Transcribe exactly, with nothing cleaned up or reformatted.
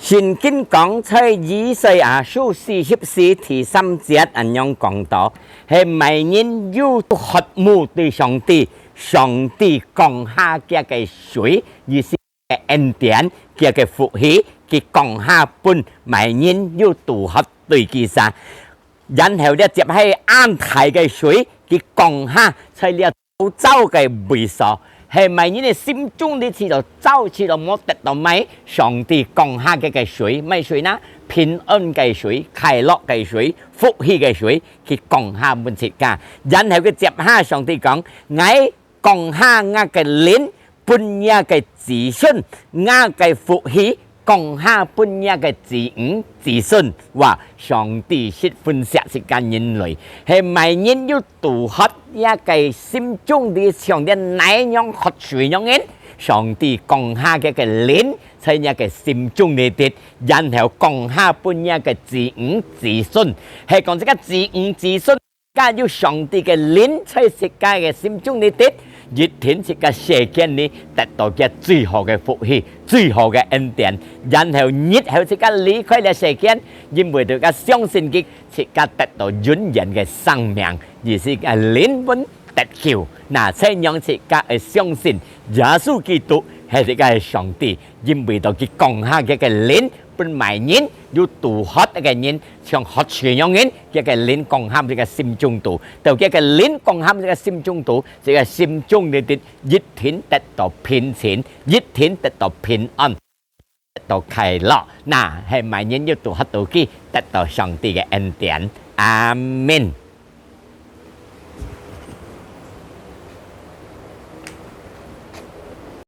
聖經講在以賽亞書四十四第三節恁樣講到，係麼人有渴慕對上帝，上帝降下佢个水，意思个恩典，佢个福氣，佢降下分麼人有堵渴對佢儕。然後咧，接係恁大个水，佢降下在這 燥个位所，係麼人个心中裡試著燥，試著無得到麼，上帝降下佢个水，麼水呢？平安个水，快樂个水，福氣个水，佢降下分自家。然後佢接下上帝講：「𠊎降下𠊎个靈分若个子孫，若个福氣 降下分若个子女子孫。」哇，上帝十分惜自家人類，係麼人有堵渴，若个心中裡像這泥樣渴水樣人，上帝降下佢个靈在若个心中裡底，然後降下分若个子女子孫，係講這个子女子孫 家有上帝个靈在自家个心中裡底，一定自家世間裡得到佢最好个福氣、最好个恩典。然後日後自家離開這世間，因為自家相信佢，自家得到永遠个生命，意思个靈魂得救。那才讓自家个相信耶穌基督係自家个上帝，因為到佢降下佢个靈，分麼人有堵渴个人， 像渴水樣人，佢个靈降下佢个心中肚，到佢个靈降下佢个心中肚，佢个心中裡底一定得到平靜，一定得到平安，得到快樂。那係麼人有堵渴到佢，得到上帝个恩典。阿們。